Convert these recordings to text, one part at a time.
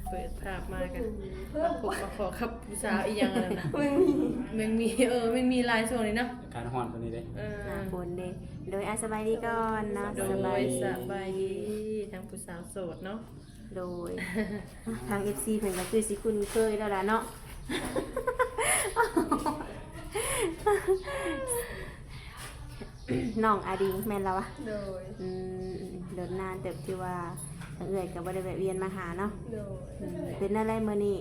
ເປີດພາບມາກັນ ມາພົບມາພໍ້ກັບຜູ້ສາວອີ່ຫຍັງນັ້ນນະ ແມງມີ ແມງມີ ເອີ ແມງມີຫຼາຍຊ່ວງນີ້ເນາະ ອາກາດຮ້ອນປານນີ້ເດ້ ເອີ ໜ້າຝົນເດ້ ໂດຍ ອາ ສະບາຍດີກ່ອນເນາະ ໂດຍ ສະບາຍດີ ສະບາຍດີ ທັງຜູ້ສາວໂສດເນາະ ໂດຍ ທາງເອັຟຊີເພິ່ນກໍຄືຊິຄຸ້ນເຄີຍແລ້ວລະເນາະ ນ້ອງອາດິງແມ່ນລະວະ? ໂດຍ ອືມ ດົນນານເຕີບທີ່ວ່າທາງເອື້ອຍກໍບໍ່ໄດ້ແວະວຽນມາຫາເນາະ ໂດຍ ອືມ ເປັນແນວໃດມື້ນີ້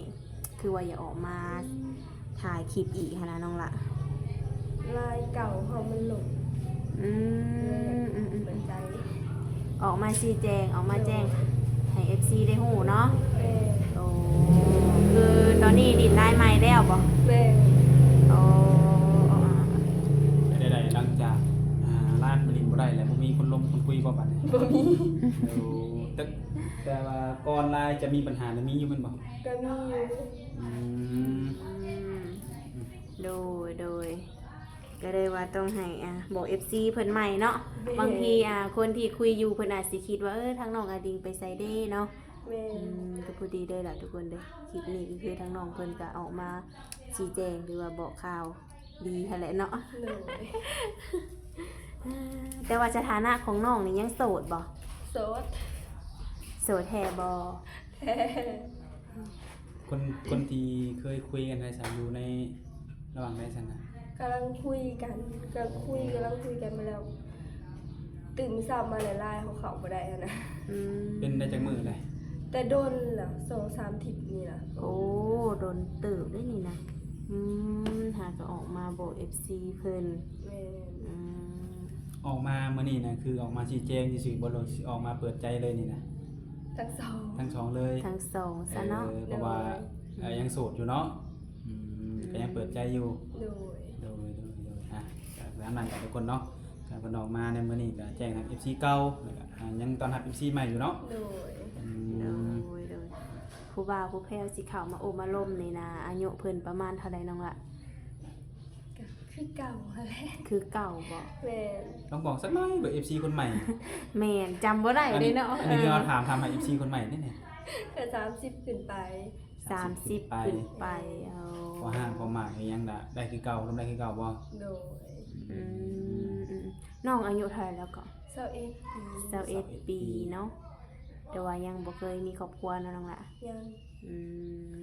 ຄືວ່າຢາກອອກມາຖ່າຍຄລິບອີກຫັ້ນນະນ້ອງລະ? ລາຍເກົ່າເຮົາມັນລົບ ອືມ ເອີ ອືມໆ ເປີດໃຈ ອອກມາຊີ້ແຈງ ອອກມາແຈ້ງ ໂດຍ ໃຫ້ເອັຟຊີໄດ້ຮູ້ເນາະ ແມ່ນ ໂອ້ ຄືຕອນນີ້ດິນລາຍໃໝ່ແລ້ວບໍ່? ແມ່ນ ໂອ້ ເປັນໃດ ຫຼັງຈາກ ອ່າ ລາດມາຫຼິ້ນບໍ່ໄດ້ແລ້ວ ບໍ່ມີຄົນລົມຄົນຄຸຍບໍ່ບັດນີ້? ບໍ່ມີ ໂອ້ ແຕ່ ແຕ່ວ່າກ່ອນລາຍຈະມີບັນຫານະ ມີຢູ່ແມ່ນບໍ່? ກໍມີຢູ່ ອືມ ອືມ ໂດຍ ໂດຍ ກໍເລີຍວ່າຕ້ອງໃຫ້ ອ່າ ບອກເອັຟຊີເພິ່ນໃໝ່ເນາະ ແມ່ນ ບາງທີ ອ່າ ຄົນທີ່ຄຸຍຢູ່ເພິ່ນອາດຊິຄິດວ່າ ເອີ ທາງນ້ອງອາດິງໄປໃສເດ້ເນາະ ແມ່ນ ອືມ ກໍພໍດີເດ້ລະທຸກຄົນເດີ ຄລິບນີ້ກໍຄືທາງນ້ອງເພິ່ນກໍອອກມາຊີ້ແຈງ ຫຼືວ່າບອກຂ່າວດີຫັ້ນແຫຼະເນາະ ໂດຍ ແຕ່ວ່າສະຖານະຂອງນ້ອງນີ້ຍັງໂສດບໍ່? ໂສດ ໂສດແທ້ບໍ່? ແທ້ ຄົນ ຄົນທີ່ເຄີຍຄຸຍກັນໄດ້ຊັ້ນ ຢູ່ໃນລະຫວ່າງໃດຊັ້ນນະ? ກຳລັງຄຸຍກັນ ກຳລັງຄຸຍ ກຳລັງຄຸຍກັນມາແລ້ວ ຕື່ມເຊົ້າມາຫຼາຍໆ ເຮົາເຂົ້າບໍ່ໄດ້ຫັ້ນນະ ອືມ ເປັນໄດ້ຈັກມື້ແລ້ວ? ແຕ່ດົນລະ ສອງສາມທິດນີ້ລະ ໂອ້ ດົນເຕີບເດ້ນີ້ນະ ອືມ ຫາກໍອອກມາບອກເອັຟຊີເພິ່ນ ແມ່ນ ອືມ ອອກມາມື້ນີ້ນະ ຄືອອກມາຊີ້ແຈງຊື່ໆບໍ່ ຫຼືຊິອອກມາເປີດໃຈເລີຍນີ້ນະ? ທັງສອງ ທັງສອງເລີຍ ທັງສອງຊະເນາະ ເອີ ເພາະວ່າ ໂດຍ ເອີ ຍັງໂສດຢູ່ເນາະ ອືມ ອືມ ກໍຍັງເປີດໃຈຢູ່ ໂດຍ ໂດຍ ໂດຍ ໂດຍ ອ່ະ ກໍຕາມນັ້ນແຫຼະທຸກຄົນເນາະ ກໍເພິ່ນອອກມາໃນມື້ນີ້ກໍແຈ້ງທາງເອັຟຊີເກົ່າ ແລ້ວກໍ ອ່າ ຍັງຕ້ອນຮັບເອັຟຊີໃໝ່ຢູ່ເນາະ ໂດຍ ອືມ ໂດຍ ໂດຍ ຜູ້ບ່າວຜູ້ແພ້ວຊິເຂົ້າມາໂອ້ມາລົມນີ້ນະ ອາຍຸເພິ່ນປະມານເທົ່າໃດນ້ອງລະ? ກໍຄືເກົ່າຫັ້ນແຫຼະ ຄືເກົ່າບໍ່? ແມ່ນ ຕ້ອງບອກສັກໜ້ອຍເບິ່ງເອັຟຊີຄົນໃໝ່ ແມ່ນ ຈຳບໍ່ໄດ້ເດ້ເນາະ ອັນນີ້ ອັນນີ້ເຮົາຖາມ ຖາມຫາເອັຟຊີຄົນໃໝ່ເດ້ນີ້ ກໍສາມສິບຂຶ້ນໄປ ສາມສິບຂຶ້ນໄປ ສາມສິບຂຶ້ນໄປ ອໍ ພໍຮ່າງພໍໝາກອີ່ຫຍັງລະ ໄດ້ຄືເກົ່າ ລົມໄດ້ຄືເກົ່າບໍ່? ໂດຍ ອືມ ອືມ ອືມ ນ້ອງອາຍຸເທົ່າໃດແລ້ວກໍ? ຊາວເອັດປີ ຊາວເອັດປີເນາະ ແຕ່ວ່າຍັງບໍ່ເຄີຍມີຄອບຄົວເນາະນ້ອງລະ? ຍັງ ອືມ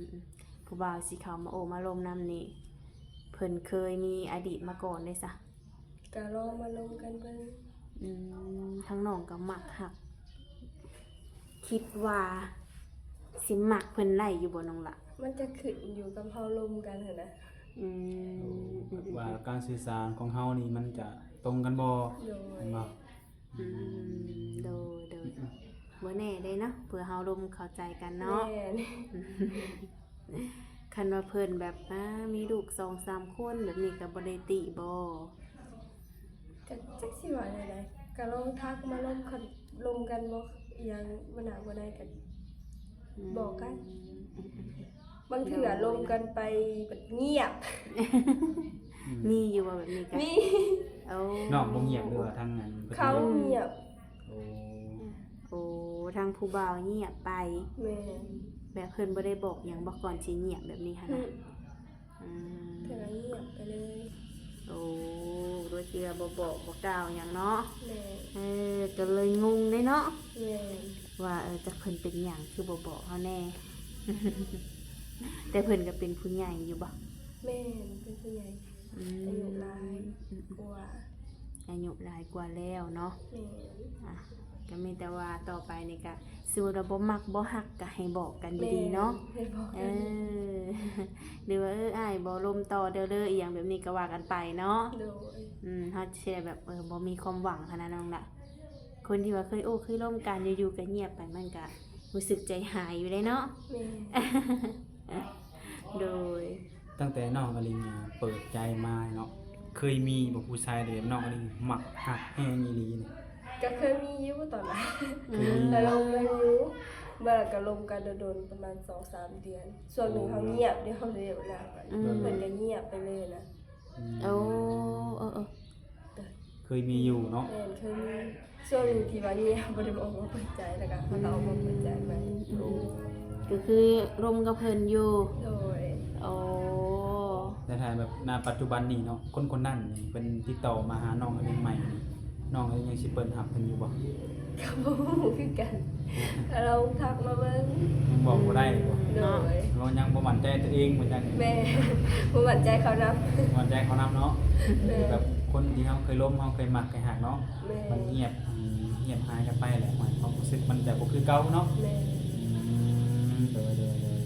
ຜູ້ບ່າວຊິເຂົ້າມາໂອ້ມາລົມນຳນີ້ ເພິ່ນເຄີຍມີອະດີດມາກ່ອນເດ້ຊະ? ກະລອງມາລົມກັນເບິ່ງ ອືມ ທາງນ້ອງກໍມັກຮັກ ຄິດວ່າຊິມັກເພິ່ນໄດ້ຢູ່ບໍ່ນ້ອງລະ? ມັນຈະຂຶ້ນຢູ່ກັບເຮົາລົມກັນຫັ້ນນະ ອືມ ວ່າການສື່ສານຂອງເຮົານີ້ມັນຈະຕົງກັນບໍ່ ໂດຍ ແມ່ນບໍ່? ອືມ ອືມ ໂດຍ ໂດຍ ອືມ ບໍ່ແນ່ເດ້ເນາະ ເພື່ອເຮົາລົມເຂົ້າໃຈກັນເນາະ ແມ່ນ ຄັນວ່າເພິ່ນແບບ ອ່າ ມີລູກສອງສາມຄົນແບບນີ້ກໍບໍ່ໄດ້ຕິບໍ່? ກໍຈັກຊິວ່າແນວໃດ ກໍລອງທັກມາລົມ ຄັນລົມກັນບໍ່ ອີ່ຫຍັງບໍ່ໜ້າບໍ່ໃດກໍ ອືມ ບອກກັນ ອືມ ບາງເທື່ອລົມກັນໄປແບບງຽບ ອືມ ມີຢູ່ບໍ່ແບບນີ້ກະ? ມີ ໂອ້ ນ້ອງບໍ່ງຽບ ຫຼືວ່າທາງອັນເພິ່ນ ເຂົາງຽບ ງຽບ ໂອ້ ໂອ້ ທາງຜູ້ບ່າວງຽບໄປ ແມ່ນ ແບບເພິ່ນບໍ່ໄດ້ບອກຫຍັງບໍ່ ກ່ອນຊິງຽບແບບນີ້ຫັ້ນນະ? ອືມ ອືມ ເພິ່ນກໍງຽບໄປເລີຍ ໂອ້ ໂດຍທີ່ວ່າບໍ່ບອກບໍ່ກ່າວຫຍັງເນາະ ແມ່ນ ເອີ ກໍເລີຍງົງເດ້ເນາະ ແມ່ນ ວ່າ ເອີ ຈັກເພິ່ນເປັນຫຍັງຄືບໍ່ບອກເຮົາແດ່ ແຕ່ເພິ່ນກໍເປັນຜູ້ໃຫຍ່ຢູ່ບໍ່? ແມ່ນ ເປັນຜູ້ໃຫຍ່ ອືມ ອາຍຸຫຼາຍ ອືມ ກວ່າ ອາຍຸຫຼາຍກວ່າແລ້ວເນາະ ແມ່ນ ອ່ະ ກໍມີແຕ່ວ່າຕໍ່ໄປນີ້ກໍ ສົມມຸດວ່າບໍ່ມັກບໍ່ຮັກກໍໃຫ້ບອກກັນດີໆເນາະ ແມ່ນ ໃຫ້ບອກກັນ ເອີ ຫຼືວ່າ ເອີ ອ້າຍບໍ່ລົມຕໍ່ເດີ້ ອີ່ຫຍັງແບບນີ້ກໍວ່າກັນໄປເນາະ ໂດຍ ອືມ ເຮົາຊິໄດ້ແບບ ເອີ ບໍ່ມີຄວາມຫວັງຫັ້ນນະນ້ອງລະ ຄົນທີ່ວ່າເຄີຍໂອ້ເຄີຍລົມກັນ ຢູ່ໆກໍງຽບໄປ ມັນກໍຮູ້ສຶກໃຈຫາຍຢູ່ເດ້ເນາະ ແມ່ນ ໂດຍ ຕັ້ງແຕ່ນ້ອງອະລິນເປີດໃຈມາເນາະ ເຄີຍມີບໍ່ຜູ້ຊາຍທີ່ແບບນ້ອງອະລິນມັກຮັກແຮງອີ່ຫຼີນີ້? ກໍເຄີຍມີຢູ່ຕອນນັ້ນ ເຄີຍມີ ກໍລົມກັນຢູ່ ບາດກໍລົມກັນດົນໆ ປະມານສອງສາມເດືອນ ຊ່ວງໜຶ່ງເຮົາງຽບເດ້ ເຮົາເລີຍລະກັນ ອືມ ເພິ່ນກໍງຽບໄປເລີຍນະ ອືມ ໂອ້ ເອີໆ ເຄີຍມີຢູ່ເນາະ ແມ່ນ ເຄີຍມີ ຊ່ວງທີ່ວ່າເງຍ ບໍ່ໄດ້ອອກມາເປີດໃຈ ແລ້ວກໍເຮົາກໍອອກມາເປີດໃຈໃໝ່. ອືມ ໂອ້ ກໍຄືລົມກັບເພິ່ນຢູ່. ໂດຍ. ໂອ້ ແຕ່ຖ້າແບບ ນະປັດຈຸບັນນີ້ເນາະ ຄົນຄົນນັ້ນນີ້ເພິ່ນຕິດຕໍ່ມາຫານ້ອງອາລິງໃໝ່ນີ້ ນ້ອງອາລິງຍັງຊິເປີດຮັບເພິ່ນຢູ່ບໍ່? ກໍບໍ່ຮູ້ຄືກັນ ລອງທັກມາເບິ່ງ. ຍັງບອກບໍ່ໄດ້ບໍ່? ໂດຍ. ເນາະ ເຮົາຍັງບໍ່ໝັ້ນໃຈຕົວເອງ ບໍ່ຈັກ. ແມ່ນ ບໍ່ໝັ້ນໃຈເຂົານຳ ໝັ້ນໃຈເຂົານຳເນາະ. ແມ່ນ. ແບບຄົນທີ່ເຮົາເຄີຍລົມ ເຮົາເຄີຍມັກເຄີຍຮັກເນາະ. ແມ່ນ. ມັນງຽບ ອືມ ງຽບຫາຍກັນໄປແຫຼະ ຄວາມຮູ້ສຶກມັນຈະບໍ່ຄືເກົ່າເນາະ. ແມ່ນ. ອືມ ໂດຍ ໂດຍ ໂດຍ.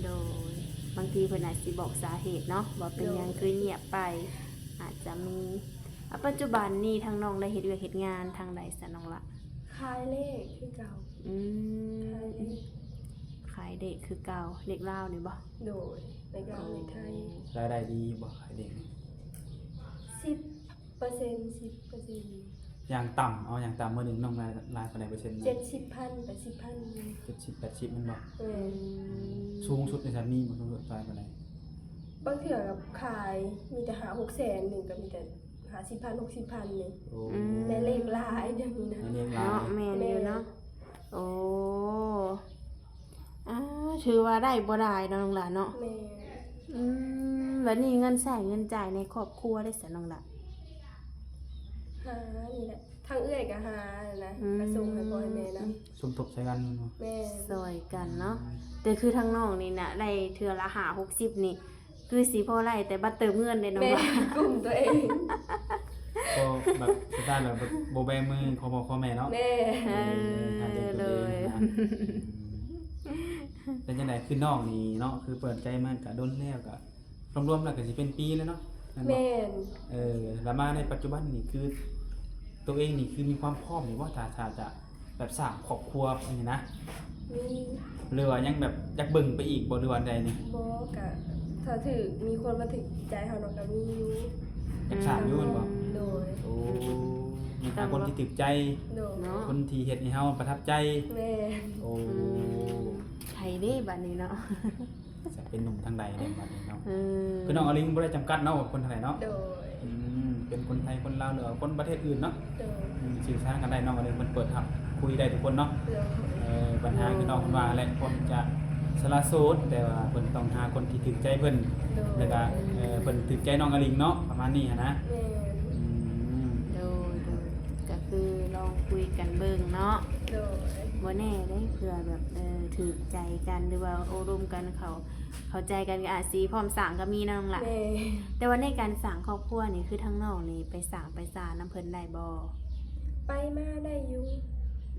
ໂດຍ. ບາງທີເພິ່ນອາດຊິບອກສາເຫດເນາະ ວ່າເປັນຫຍັງ ໂດຍ ຄືງຽບໄປ ອາດຈະມີ. ອາ ປັດຈຸບັນນີ້ທາງນ້ອງໄດ້ເຮັດວຽກເຮັດງານທາງໃດຊະນ້ອງລະ? ຂາຍເລກຄືເກົ່າ. ອືມ ຂາຍເລກ ຂາຍເລກຄືເກົ່າ. ເລກລາວນີ້ບໍ່? ໂດຍ. ເລກລາວ ເລກໄທ. ອໍ ລາຍໄດ້ດີຢູ່ບໍ່ຂາຍເລກນີ້? ສິບເປີເຊັນ ສິບເປີເຊັນ. ຢ່າງຕ່ຳ ເອົາຢ່າງຕ່ຳມື້ໜຶ່ງນ້ອງລາຍ ລາຍປານໃດເປີເຊັນ? ເຈັດສິບພັນ ແປດສິບພັນ. ເຈັດສິບ ແປດສິບແມ່ນບໍ່? ເອີ ອືມ ສູງສຸດນີ້ຊະມີບໍ່? ສູງສຸດຫຼາຍປານໃດ? ບາງເທື່ອກໍຂາຍມີແຕ່ຫ້າຫົກແສນໜຶ່ງ ກໍມີແຕ່ຫ້າສິບພັນ ຫົກສິບພັນນີ້. ໂອ້ ອືມ ແມ່ນເລກຫຼາຍດຽວນີ້ນະ. ແມ່ນເລກຫຼາຍ. ເນາະ ແມ່ນຢູ່ເນາະ. ແມ່ນ. ໂອ້ ອາ ຖືວ່າໄດ້ບໍ່ຫຼາຍເນາະນ້ອງຫຼ້າເນາະ. ແມ່ນ. ອືມ ບັດນີ້ເງິນໃຊ້ເງິນຈ່າຍໃນຄອບຄົວເດຊະນ້ອງຫຼ້າ? ຫານີ້ແຫຼະ ທາງເອື້ອຍກໍຫານະ ອືມ ກໍສົ່ງໃຫ້ພໍ່ໃຫ້ແມ່ນຳ. ສົມທົບໃສ່ກັນແມ່ນບໍ່? ແມ່ນ. ຊ່ອຍກັນເນາະ. ອືມ ແຕ່ຄືທາງນ້ອງນີ້ນະ ໄດ້ເທື່ອລະຫ້າຫົກສິບນີ້ ຄືຊິພໍໄດ້ແຕ່ບັດເຕີມເງິນເດ້ນ້ອງ. ແມ່ນ ກຸ້ມຕົວເອງ ກໍແບບສຸດທ້າຍແລ້ວບໍ່ແບມືຂໍພໍ່ຂໍແມ່ເນາະ. ແມ່ນ. ເອີ ເອີ ຫາເລີຍໂຕເອງ. ໂດຍ. ເປັນຈັ່ງໃດ ຄືນ້ອງນີ້ເນາະ ຄືເປີດໃຈມາກະດົນແລ້ວ ກະລວມໆແລ້ວກະຊິເປັນປີແລ້ວເນາະ ແມ່ນບໍ່? ແມ່ນ. ເອີ ແລ້ວມາໃນປັດຈຸບັນນີ້ ຄືໂຕເອງນີ້ ຄືມີຄວາມພ້ອມຢູ່ບໍ່ ຖ້າ ຖ້າຈະ ແບບສ້າງຄອບຄົວອັນນີ້ນະ? ມີ. ຫຼືວ່າຍັງແບບຢາກເບິ່ງໄປອີກບໍ່ ຫຼືວ່າໃດນີ້? ບໍ່ ກະຖ້າຖືກ ມີຄົນມາຖືກໃຈເຮົາເນາະ ກະມີຢູ່. ຢາກສ້າງຢູ່ແມ່ນບໍ່? ໂດຍ. ໂອ້ ມີແຕ່ຄົນທີ່ຖືກໃຈ. ໂດຍ. ເນາະ ຄົນທີ່ເຮັດໃຫ້ເຮົາປະທັບໃຈ. ແມ່ນ. ໂອ້ ອືມ ໃຜເດ້ບັດນີ້ເນາະ? ຈະເປັນໜຸ່ມທາງໃດແດ່ບັດນີ້ເນາະ? ເອີ ຄືນ້ອງອາລິງບໍ່ໄດ້ຈຳກັດເນາະວ່າຄົນທາງໃດເນາະ. ໂດຍ. ອືມ ເປັນຄົນໄທ ຄົນລາວ ຫຼືວ່າຄົນປະເທດອື່ນເນາະ. ໂດຍ. ອືມ ສື່ສານກັນໄດ້ ນ້ອງອາລິງເພິ່ນເປີດຮັບຄຸຍໄດ້ທຸກຄົນເນາະ. ໂດຍ. ເອີ ບັນຫາຄືນ້ອງເພິ່ນວ່າແຫຼະ ຄົນຈະສະຫຼະໂສດ ແຕ່ວ່າເພິ່ນຕ້ອງຫາຄົນທີ່ຖືກໃຈເພິ່ນ. ໂດຍ. ແລ້ວກະ ເອີ ເພິ່ນຖືກໃຈນ້ອງອາລິງເນາະ ປະມານນີ້ຫັ້ນນະ. ແມ່ນ. ອືມ ໂດຍ ໂດຍ. ກໍຄືລອງຄຸຍກັນເບິ່ງເນາະ. ໂດຍ. ບໍ່ແນ່ເດ້ ເພື່ອແບບ ເອີ ຖືກໃຈກັນ ຫຼືວ່າໂອ້ລົມກັນ ເຂົ້າ ເຂົ້າໃຈກັນ ກໍອາດຊິພ້ອມສ້າງກໍມີເນາະນ້ອງຫຼ້າ. ແມ່ນ. ແຕ່ວ່າໃນການສ້າງຄອບຄົວນີ້ ຄືທາງນ້ອງນີ້ໄປສ້າງໄປສານຳເພິ່ນໄດ້ບໍ່? ໄປມາໄດ້ຢູ່.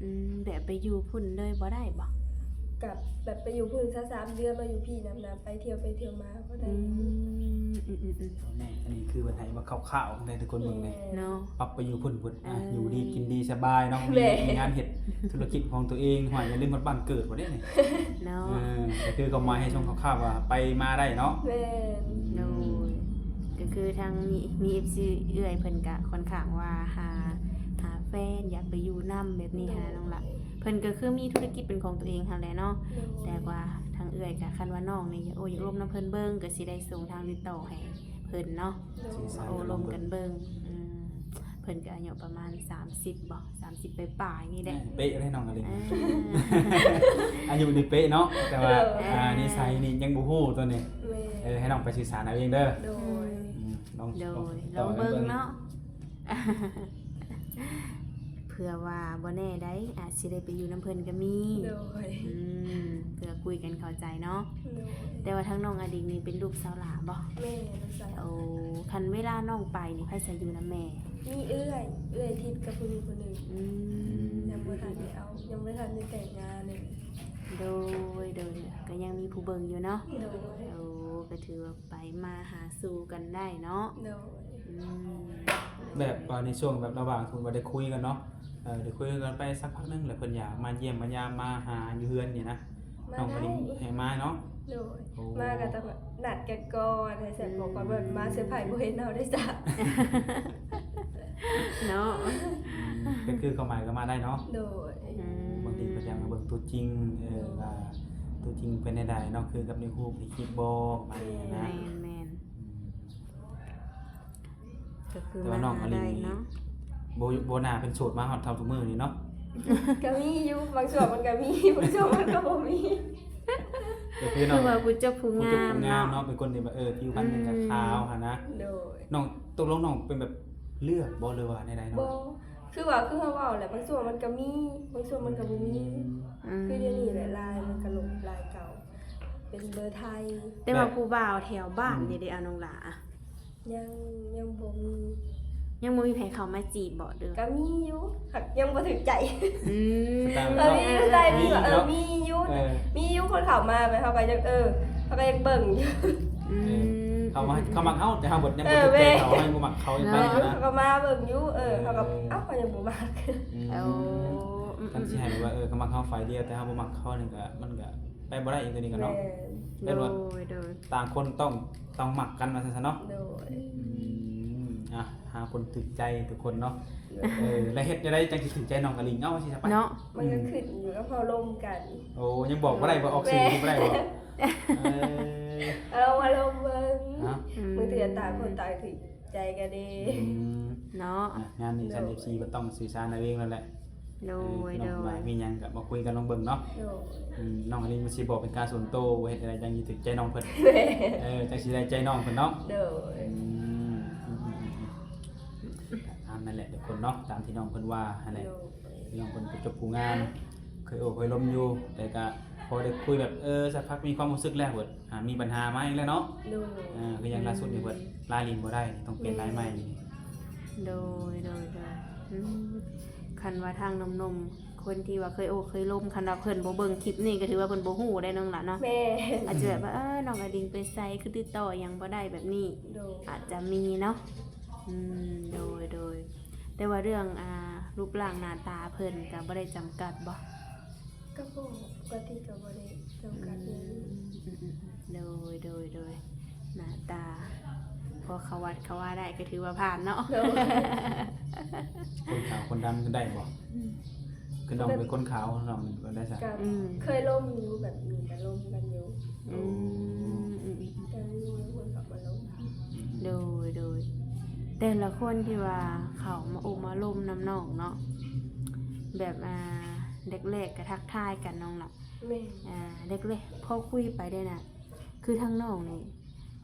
ອືມ ແບບໄປຢູ່ພຸ້ນເລີຍບໍ່ໄດ້ບໍ່? ກໍແບບໄປຢູ່ພຸ້ນສອງສາມເດືອນ ມາຢູ່ພີ້ນຳນະ ໄປທ່ຽວໄປທ່ຽວມາກໍໄດ້. ອືມ ອືມ ອືມ ອືມ. ແມ່ນ ອັນນີ້ຄືເພິ່ນໃຫ້ມາຄ່າວໆໃຫ້ທຸກຄົນເບິ່ງແດ່. ແມ່ນ. ເນາະ ປັບໄປຢູ່ພຸ້ນພຸ້ນ ອ່າ ອ່າ ຢູ່ດີກິນດີສະບາຍເນາະ. ແມ່ນ. ມີ ມີງານເຮັດທຸລະກິດຂອງຕົວເອງ ຫວຍຢ່າລືມຮອດບ້ານເກີດບໍ່ເດ້ນີ້. ເນາະ ເອີ ກໍຄືຄວາມໝາຍໃຫ້ຊ່ອງຄ່າວໆວ່າໄປມາໄດ້ເນາະ. ແມ່ນ. ໂດຍ. ກໍຄືທາງມີ ມີເອັຟຊີເອື້ອຍເພິ່ນກະຄ່ອນຂ້າງວ່າຫາ ຫາແຟນ ຢາກໄປຢູ່ນຳແບບນີ້ຫັ້ນນະນ້ອງຫຼ້າ. ໂດຍ. ເພິ່ນກໍຄືມີທຸລະກິດເປັນຂອງຕົວເອງຫັ້ນແຫຼະເນາະ. ໂດຍ. ແຕ່ວ່າທາງເອື້ອຍກະຄັນວ່ານ້ອງນີ້ ໂອ້ ຢາກລົມນຳເພິ່ນເບິ່ງ ກໍຊິໄດ້ສົ່ງທາງຕິດຕໍ່ໃຫ້ເພິ່ນເນາະ. ໂດຍ. ໂອ້ລົມກັນເບິ່ງ. ອືມ ເພິ່ນກໍອາຍຸປະມານສາມສິບບໍ່ ສາມສິບປາຍໆນີ້ແຫຼະ. ເອະ ເປະເດ້ນ້ອງອາລິງ. ເອີ ອາຍຸນີ້ເປະເນາະ ແຕ່ວ່າ ໂດຍ ອ່າ ນິໄສນີ້ຍັງບໍ່ຮູ້ຕົວນີ້. ແມ່ນ. ເອີ ໃຫ້ນ້ອງໄປສຶກສາເອົາເອງເດີ. ໂດຍ. ອືມ ລອງ ໂດຍ ລອງ ລອງເບິ່ງເນາະ ເພື່ອວ່າບໍ່ແນ່ໃດ໋ ອາດຊິໄດ້ໄປຢູ່ນຳເພິ່ນກໍມີ. ໂດຍ. ອືມ ເພື່ອຄຸຍກັນເຂົ້າໃຈເນາະ. ໂດຍ. ແຕ່ວ່າທາງນ້ອງອາລິງນີ້ເປັນລູກສາວຫຼ້າບໍ່? ແມ່ນ ລູກສາວຫຼ້າ. ໂອ້ ຄັນເວລານ້ອງໄປນີ້ ໃຜຈະຢູ່ນຳແມ່? ມີເອື້ອຍ ເອື້ອຍທິດກັບຜູ້ນີ້ຜູ້ໜຶ່ງ. ອືມ ຍັງບໍ່ທັນໄດ້ເອົາ ຍັງບໍ່ທັນໄດ້ແຕ່ງງານເລີຍ. ໂດຍ ໂດຍ ກໍຍັງມີຜູ້ເບິ່ງຢູ່ເນາະ. ໂດຍ. ໂອ້ ກໍຖືວ່າໄປມາຫາສູ່ກັນໄດ້ເນາະ. ໂດຍ. ອືມ ແບບວ່າໃນຊ່ວງແບບລະຫວ່າງທີ່ວ່າໄດ້ຄຸຍກັນເນາະ ເອີ ໄດ້ຄຸຍກັນໄປສັກພັກໜຶ່ງ ແລ້ວເພິ່ນຢາກມາຢ້ຽມມາຢາມມາຫາຢູ່ເຮືອນນີ້ນະ ມາໄດ້ ນ້ອງກໍໄດ້ໃຫ້ມາເນາະ. ໂດຍ. ໂອ້ ມາກໍຕ້ອງນັດກັນກ່ອນ ໃຫ້ສະ ອືມ ບອກວ່າແບບມາເຊີໄພຣສ໌ບໍ່ເຫັນເຮົາໄດ້ຊະ ເນາະ. ອືມ ກໍຄືຄວາມໝາຍກໍມາໄດ້ເນາະ. ໂດຍ. ອືມ ບາງທີເພິ່ນຢາກມາເບິ່ງຕົວຈິງ ເອີ ໂດຍ ວ່າຕົວຈິງເປັນແນວໃດເນາະ ຄືກັບໃນຮູບໃນຄລິບບໍ່ ປະມານນີ້ນະ. ແມ່ນ ແມ່ນ. ອືມ ກໍຄື ແຕ່ວ່ານ້ອງອາລິງນີ້ ມາຫາໄດ້ເນາະ. ບໍ່ ບໍ່ໜ້າເປັນໂສດມາຮອດເທົ່າທຸກມື້ນີ້ເນາະ. ກໍມີຢູ່ ບາງຊ່ວງມັນກໍມີ ບາງຊ່ວງມັນກໍບໍ່ມີ. ກໍຄືນ້ອງ ຄືວ່າຜູ້ຈົບຜູ້ງາມເນາະ ເນາະ ເປັນຄົນທີ່ແບບ ເອີ ຜິວພັນ ອືມ ເປັນຂາວຫັ້ນນະ. ໂດຍ. ນ້ອງ ຕົກລົງນ້ອງເປັນແບບເລືອກບໍ່ ຫຼືວ່າແນວໃດເນາະ? ບໍ່ ຄືວ່າ ຄືເຮົາເວົ້າແຫຼະ ບາງຊ່ວງມັນກໍມີ ບາງຊ່ວງມັນກໍບໍ່ມີ. ອືມ ອືມ ຄືດຽວນີ້ແຫຼະ ລາຍມັນກໍລົບລາຍເກົ່າ ເປັນເບີໄທ. ແຕ່ວ່າ ແບບ ຜູ້ບ່າວແຖວບ້ານ ອືມ ນີ້ເດ້ ອາ ນ້ອງຫຼ້າ ຍັງ ຍັງບໍ່ມີ. ຍັງບໍ່ມີໃຜເຂົ້າມາຈີບບໍ່ ຫຼື? ກໍມີຢູ່ ຫາກຍັງບໍ່ຖືກໃຈ. ອືມ ສະໄຕລ໌ ເອີ ມີສະໄຕລ໌ທີ່ວ່າ ເອີ ເອີ ເນາະ ມີຢູ່ ເອີ ມີຢູ່ຄົນເຂົ້າມາ ແບບເຮົາກໍຍັງ ເອີ ເຮົາກໍຍັງເບິ່ງຢູ່. ອືມ ເອີ ເຂົາມາ ເຂົາມັກເຮົາ ແຕ່ເຮົາບໍ່ ຍັງ ເອີ ບໍ່ຖືກໃຈ ແມ່ນ ເຂົາ ເຮົາຍັງບໍ່ມັກເຂົາ ເອີ ຍັງໄປຫັ້ນນະ. ເຂົາກໍມາເບິ່ງຢູ່ ເອີ ເອີ ເຂົາກໍ ເອົ້າ ເຂົາຍັງບໍ່ມັກ. ອືມ ໂອ້ ອືມ ຄັນຊິໃຫ້ວ່າ ເອີ ເຂົາມັກເຮົາຝ່າຍດຽວ ແຕ່ເຮົາບໍ່ມັກເຂົານີ້ກໍ ມັນກໍໄປບໍ່ໄດ້ອີກ ຕົວນີ້ກໍເນາະ. ແມ່ນ ແມ່ນວ່າ ໂດຍ ໂດຍ ຕ່າງຄົນຕ້ອງ ຕ້ອງມັກກັນວ່າຊັ້ນຊະເນາະ. ໂດຍ. ອືມ ອ່ະ ຫາຄົນຖືກໃຈທຸກຄົນເນາະ. ໂດຍ. ເອີ ແລ້ວເຮັດຈັ່ງໃດຈັ່ງຊິຖືກໃຈນ້ອງອາລິງ ເອົາ ວ່າຊີ້ຊະໄປເນາະ. ມັນກໍ ອືມ ຂຶ້ນຢູ່ກັບເຮົາລົມກັນ. ໂອ້ ຍັງບອກບໍ່ໄດ້ບໍ່ ອອກສື່ ແມ່ນ ບໍ່ໄດ້ບໍ່? ເອີ ເອົາມາລົມເບິ່ງ ເນາະ. ອືມ ບາງເທື່ອຕ່າງຄົນຕ່າງຖືກໃຈກັນເດ້. ອືມ ເນາະ. ອ່ະ ງານນີ້ຊັ້ນ ໂດຍ ເອັຟຊີ ກໍຕ້ອງສື່ສານເອົາເອງແລ້ວແຫຼະ. ໂດຍ ເອີ ໂດຍ ວ່າມີຫຍັງກໍມາຄຸຍກັນລອງເບິ່ງເນາະ. ໂດຍ. ອືມ ນ້ອງອາລິງມັນຊິບອກເປັນການສ່ວນໂຕ ວ່າເຮັດຈັ່ງໃດຈັ່ງຊິຖືກໃຈນ້ອງເພິ່ນ. ເອີ ຈັ່ງຊິໄດ້ໃຈນ້ອງເພິ່ນເນາະ. ໂດຍ. ອືມ ອືມ ຕາມນັ້ນແຫຼະທຸກຄົນເນາະ ຕາມທີ່ນ້ອງເພິ່ນວ່າຫັ້ນແຫຼະ. ໂດຍ. ນ້ອງເພິ່ນໄປຈົບຜູ້ງາມ ເຄີຍໂອ້ເຄີຍລົມຢູ່ ແຕ່ກະພໍໄດ້ຄຸຍແບບ ເອີ ສັກພັກມີຄວາມຮູ້ສຶກແລ້ວ ເພິ່ນ ອ່າ ມີບັນຫາມາອີກແລ້ວເນາະ. ໂດຍ. ອ່າ ຄືຢ່າງລ່າສຸດນີ້ ເພິ່ນລາຍຫຼິ້ນບໍ່ໄດ້ ຕ້ອງປ່ຽນລາຍໃໝ່. ແມ່ນ. ໂດຍ ໂດຍ ໂດຍ. ອືມ ຄັນວ່າທາງໜຸ່ມໆ ຄົນທີ່ວ່າເຄີຍໂອ້ເຄີຍລົມ ຄັນວ່າເພິ່ນບໍ່ເບິ່ງຄລິບນີ້ ກໍຖືວ່າເພິ່ນບໍ່ຮູ້ໄດ໋ນ້ອງຫຼ້າເນາະ. ແມ່ນ. ອາດຈະແບບວ່າ ເອີ ນ້ອງອາລິງໄປໃສ ຄືຕິດຕໍ່ຫຍັງບໍ່ໄດ້ ແບບນີ້. ໂດຍ. ອາດຈະມີເນາະ. ອືມ ໂດຍ ໂດຍ. ແຕ່ວ່າເລື່ອງ ອ່າ ຮູບຮ່າງໜ້າຕາເພິ່ນກໍບໍ່ໄດ້ຈຳກັດບໍ່? ກໍບໍ່ ປົກກະຕິກໍບໍ່ໄດ້ຈຳກັດຫຍັງ. ອືມ ອືມ ອືມ ໂດຍ ໂດຍ ໂດຍ. ໜ້າຕາພໍເຂົ້າວັດເຂົ້າວາໄດ້ ກໍຖືວ່າຜ່ານເນາະ. ໂດຍ. ຄົນຂາວຄົນດຳກໍໄດ້ບໍ່? ອືມ ຄືນ້ອງເປັນຄົນຂາວ ນ້ອງກໍໄດ້ຊະ. ກໍ ອືມ ເຄີຍລົມຢູ່ ແບບນີ້ກໍລົມກັນຢູ່. ອືມ ອືມ ອືມ ກໍມີຄົນເຂົ້າມາລົມ. ໂດຍ ໂດຍ. ແຕ່ລະຄົນທີ່ວ່າເຂົ້າມາໂອ້ມາລົມນຳນ້ອງເນາະ ແບບ ອ່າ ແລກໆກໍທັກທາຍກັນນ້ອງລະ. ແມ່ນ. ອ່າ ແລກໆ ພໍຄຸຍໄປໄດ້ນະ ຄືທາງນ້ອງນີ້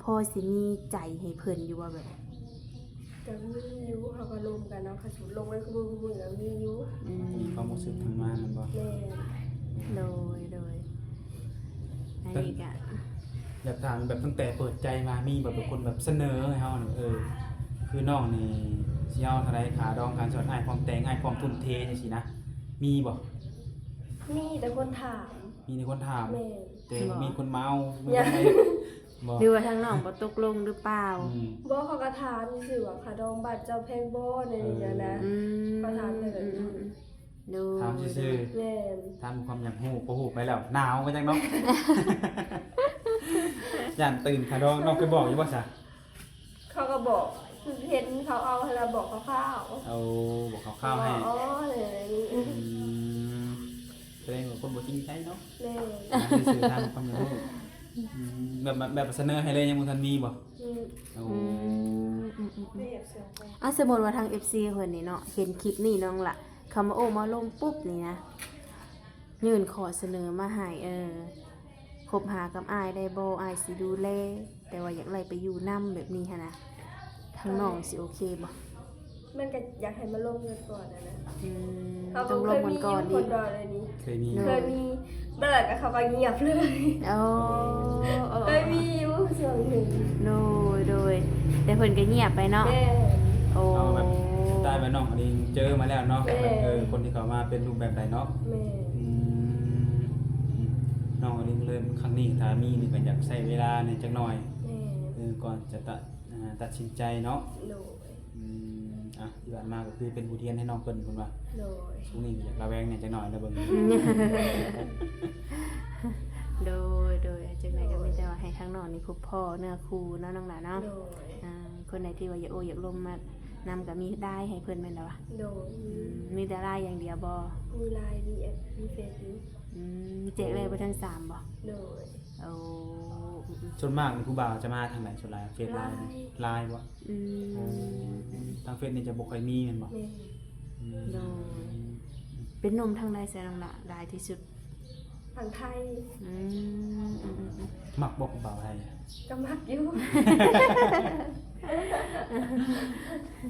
ພໍຊິມີໃຈໃຫ້ເພິ່ນຢູ່ບໍ່ ແບບ? ກໍມີຢູ່ ເຮົາກໍລົມກັນເນາະ ຄັນສົມມຸດລົມກັນຄູ່ມື້ ຄູ່ມື້ກໍມີຢູ່. ອືມ ມີຄວາມຮູ້ສຶກຂຶ້ນມາແມ່ນບໍ່? ແມ່ນ. ໂດຍ ໂດຍ. ອັນນີ້ກໍ ຢາກຖາມແບບຕັ້ງແຕ່ເປີດໃຈມາ ມີບໍ່ແບບຄົນແບບສະເໜີໃຫ້ເຮົານີ້ ເອີ ຄືນ້ອງນີ້ຊິເອົາເທົ່າໃດ ຄ່າດອງ ຄ່າສອນ ອ້າຍພ້ອມແຕ່ງ ອ້າຍພ້ອມທຸ່ມເທ ຈັ່ງຊີ້ນະ ມີບໍ່? ມີແຕ່ຄົນຖາມ. ມີແຕ່ຄົນຖາມ. ແມ່ນ. ແຕ່ບໍ່ມີຄົນມາເອົາ ຍັງ. ບໍ່ ຫຼືວ່າທາງນ້ອງບໍ່ຕົກລົງຫຼືເປົ່າ? ອືມ ບໍ່ ເຂົາກໍຖາມຊື່ວ່າ ຄ່າດອງບ້ານເຈົ້າແພງບໍ່ ແນວນີ້ນະ. ເອີ ອືມ ເຂົາຖາມແຕ່ແບບນີ້. ອືມ ອືມ ອືມ ໂດຍ ຖາມຊື່ໆ. ແມ່ນ. ຖາມຄວາມຢາກຮູ້ ພໍຮູ້ໄປແລ້ວໜາວຄືຫຍັງເນາະ. ຢ້ານຕື່ມຄ່າດອງ ນ້ອງໄປບອກຢູ່ບໍ່ຊະ? ເຂົາກໍບອກ ເຫັນເຂົາເອົາຫັ້ນລະ ບອກຄ່າວໆ. ເອົາ ບອກຄ່າວໆໃຫ້. ອໍ ເອີ ອືມ ສະແດງວ່າຄົນບໍ່ຈິງໃຈເນາະ. ແມ່ນ. ອ່ານໜັງສືທາງຄວາມຢາກຮູ້. ອືມ ແບບ ແບບສະເໜີໃຫ້ເລີຍ ຍັງບໍ່ທັນມີບໍ່? ອືມ ໂອ້ ອືມ ອືມ ອືມ ອືມ. ອ່ະ ສົມມຸດວ່າທາງເອັຟຊີເພິ່ນນີ້ເນາະ ເຫັນຄລິບນີ້ນ້ອງລະ ເຂົາມາໂອ້ມາລົມປຸບນີ້ນະ ຍື່ນຂໍ້ສະເໜີມາໃຫ້ ເອີ ຄົບຫາກັບອ້າຍໄດ້ບໍ່? ອ້າຍຊິດູແລ ແຕ່ວ່າຢາກໄດ້ໄປຢູ່ນຳ ແບບນີ້ຫັ້ນນະ ທາງນ້ອງຊິໂອເຄບໍ່? ມັນກໍຢາກໃຫ້ມາລົມກັນກ່ອນຫັ້ນນະ. ອືມ ເຮົາກໍເຄີຍມີຢູ່ຄົນດອນອັນນີ້. ເຄີຍມີ. ເຄີຍມີ ບາດນັ້ນກໍເຂົາກໍງຽບເລີຍ. ໂອ້ ເອີ ເຄີຍມີຢູ່ຊ່ວງໜຶ່ງ. ໂດຍ ໂດຍ ແຕ່ເພິ່ນກໍງຽບໄປເນາະ. ແມ່ນ. ໂອ້ ເອົາແບບສະໄຕລ໌ແບບນ້ອງອັນນີ້ເຈີມາແລ້ວເນາະ. ແມ່ນ. ແບບ ເອີ ຄົນທີ່ເຂົ້າມາເປັນຮູບແບບໃດເນາະ. ແມ່ນ. ອືມ ອືມ ນ້ອງອັນນີ້ເລີ່ມ ຄັ້ງນີ້ຖ້າມີນີ້ກໍຢາກໃຊ້ເວລາແດ່ຈັກໜ່ອຍ. ແມ່ນ. ເອີ ກ່ອນຈະຕະ ອ່າ ຕັດສິນໃຈເນາະ. ໂດຍ. ອືມ ອ່ະ ທີ່ຜ່ານມາກໍຄືເປັນບົດຮຽນໃຫ້ນ້ອງເພິ່ນ ເພິ່ນວ່າ. ໂດຍ. ຊ່ວງນີ້ກໍຢາກລະແວງແດ່ຈັກໜ່ອຍລະເບິ່ງ. ໂດຍ ໂດຍ ຈັ່ງໃດກໍມີແຕ່ວ່າໃຫ້ທາງນ້ອງນີ້ພົບພໍ້ເນື້ອຄູ່ເນາະ ນ້ອງຫຼ້າເນາະ. ໂດຍ. ອ່າ ຄົນໃດທີ່ວ່າຢາກໂອ້ຢາກລົມມານຳກໍມີລາຍໃຫ້ເພິ່ນແມ່ນລະວະ? ໂດຍ. ອືມ ມີແຕ່ລາຍຢ່າງດຽວບໍ່? ມີລາຍ ມີແອັບ ມີເຟສຢູ່. ອືມ ແຈກໄດ້ເບິດທັງສາມບໍ່? ໂດຍ. ໂອ້ ອືມໆ ສ່ວນມາກນີ້ຜູ້ບ່າວຈະມາທາງໃດສ່ວນຫຼາຍ? ເຟສ ລາຍ ລາຍ ລາຍບໍ່? ອືມ ໂອ້ ທາງເຟສນີ້ຈະບໍ່ຄ່ອຍມີແມ່ນບໍ່? ແມ່ນ. ໂດຍ ເປັນໜຸ່ມທາງໃດຊະນ້ອງຫຼ້າຫຼາຍທີ່ສຸດ? ທາງໄທ. ອືມ ອືມໆໆ ມັກບໍ່ຜູ້ບ່າວໄທ? ກໍມັກຢູ່.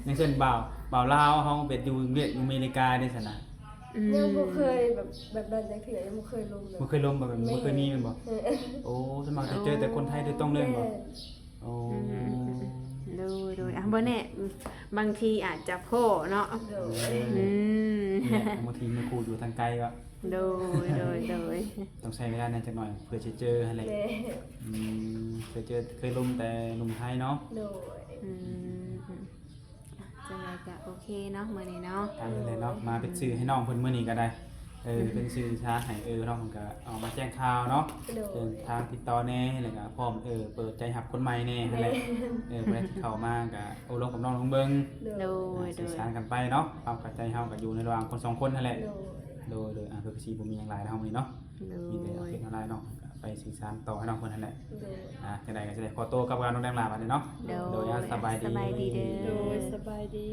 ຢ່າງເຊັ່ນບ່າວ ບ່າວລາວເຮົາໄປຢູ່ວຽກຢູ່ອາເມລິກາເດ້ຊັ້ນນະ? ອືມ ຍັງບໍ່ເຄີຍແບບ ແບບນັ້ນຈັກເທື່ອ ຍັງບໍ່ເຄີຍລົມແບບ ບໍ່ເຄີຍລົມແບບ ແມ່ນ ບໍ່ເຄີຍມີແມ່ນບໍ່? ເອີ ໂອ້ ສ່ວນມາກຈະເຈີແຕ່ຄົນໄທໂດຍຕົງເລີຍແມ່ນບໍ່? ແມ່ນ. ໂອ້ ອືມ ໂດຍໆ ອ່ະ ບໍ່ແນ່ ບາງທີອາດຈະພໍ້ເນາະ. ໂດຍ ອືມ ແມ່ນ ບາງທີມີຄູ່ຢູ່ທາງໄກກໍ ໂດຍໆໆ ຕ້ອງໃຊ້ເວລາແດ່ຈັກໜ້ອຍເພື່ອຊິເຈີຫັ້ນແຫຼະ. ແມ່ນ ອືມ ເຄີຍເຈີ ເຄີຍລົມແຕ່ໜຸ່ມໄທເນາະ. ໂດຍ ອືມ ຈັ່ງໃດກໍໂອເຄເນາະ ມື້ນີ້ເນາະ ຕາມນັ້ນແຫຼະເນາະ. ມາເປັນສື່ໃຫ້ນ້ອງເພິ່ນມື້ນີ້ກໍໄດ້ ເອີ ເປັນສື່ຊາໃຫ້ ເອີ ນ້ອງເພິ່ນກໍເອົາມາແຈ້ງຂ່າວເນາະ. ໂດຍ ເດີນທາງຕິດຕໍ່ແດ່ ແລ້ວກໍພ້ອມ ເອີ ເປີດໃຈຮັບຄົນໃໝ່ແດ່ຫັ້ນແຫຼະ. ແມ່ນ ເອີ ຜູ້ໃດທີ່ເຂົ້າມາກໍໂອ້ລົມກັບນ້ອງເບິ່ງ. ໂດຍ ອ່າ ໂດຍ ສື່ສານກັນໄປເນາະ ຄວາມເຂົ້າໃຈເຮົາກໍຢູ່ໃນລະຫວ່າງຄົນສອງຄົນຫັ້ນແຫຼະ. ໂດຍ ໂດຍໆ ອ່າ ເພິ່ນກໍຊິບໍ່ມີຫຍັງຫຼາຍນຳເຮົາມື້ນີ້ເນາະ. ໂດຍ ມີແຕ່ເອົາເປັນອອນລາຍເນາະ ກໍໄປສື່ສານຕໍ່ໃຫ້ນ້ອງເພິ່ນຫັ້ນແຫຼະ. ໂດຍ ອ່າ ຈັ່ງໃດກໍຊິໄດ້ຂໍຕົວກັບກັນນ້ອງແດງຫຼາບັດນີ້ເນາະ. ໂດຍ ໂດຍ ອ່າ ສະບາຍດີ ສະບາຍດີເດີ. ໂດຍ ສະບາຍດີ.